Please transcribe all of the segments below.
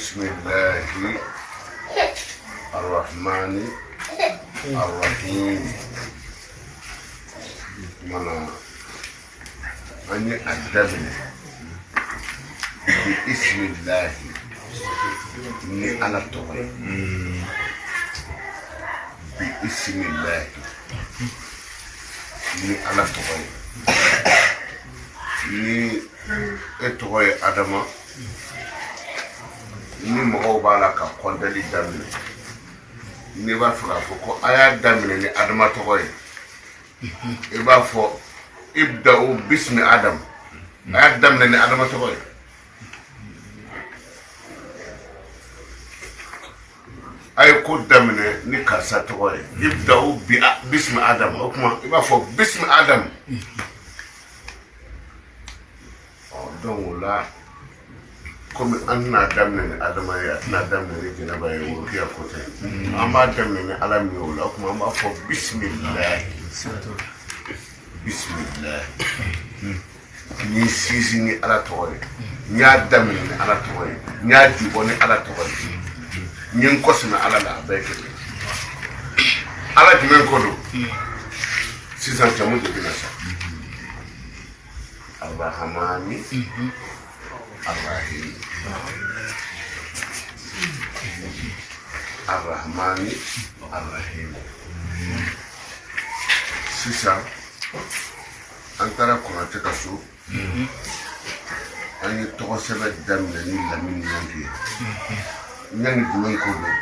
Bisimilahi arahmani arahim. Mana an ye a daminɛ bi isimilahi, ni Ala tɔgɔ ye. Bi isimilahi, ni Ala tɔgɔ ye. Ni e tɔgɔ ye Adama, ni mɔgɔw b'a la ka kɔntɛli daminɛ, n'i b'a fɛ k'a fɔ ko a y'a daminɛ ni Adama tɔgɔ ye, i b'a fɔ ibda'u bismi Adam, a y'a daminɛ ni Adama tɔgɔ ye. A ye ko daminɛ ni karisa tɔgɔ ye, ibda'u bismi Adam. O tuma i b'a fɔ bismi Adam. Ɔ, donc o la, komi an tɛna daminɛ ni Adama ye, a tɛna daminɛ ni Jɛnɛba ye, Worokiya ko tɛ, an b'a daminɛ ni Ala min ye. O la, o tuma an b'a fɔ bisimilahi, bisimilahi. N y'i sinsin ni Ala tɔgɔ ye, n y'a daminɛ ni Ala tɔgɔ ye, n y'a jubɔ ni Ala tɔgɔ ye, n ye n kɔsɛmɛ Ala la. A bɛɛ ye kelen. Ala jumɛn ko don? Sisan jamu de bɛna sa, Arahamani Arahim, Arahamani Arahim. Sisan an taara Konate ka so, an ye tɔgɔ sɛbɛn daminɛ ni Lamini Ɲangi ye. Ɲangi jumɛn ko don?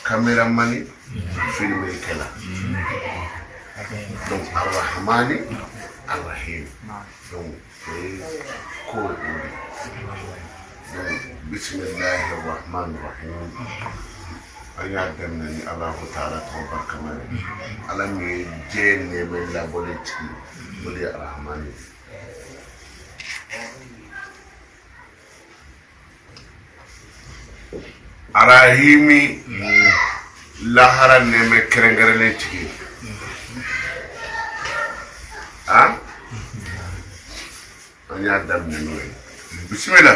Kameramani, filmekɛla. Donc Arahamani Arahim, donc o ye ko o de. Donc bisimilahi rahmani rahim, an y'a daminɛ ni Alahu taala tɔgɔ barikama ye, Ala min ye diɲɛ nɛɛmɛ labɔlen tigi, o de ye Arahamani ye. Arahimi, lahara nɛɛmɛ kɛrɛnkɛrɛnnen tigi. A an y'a daminɛ n'o ye. Bisimila.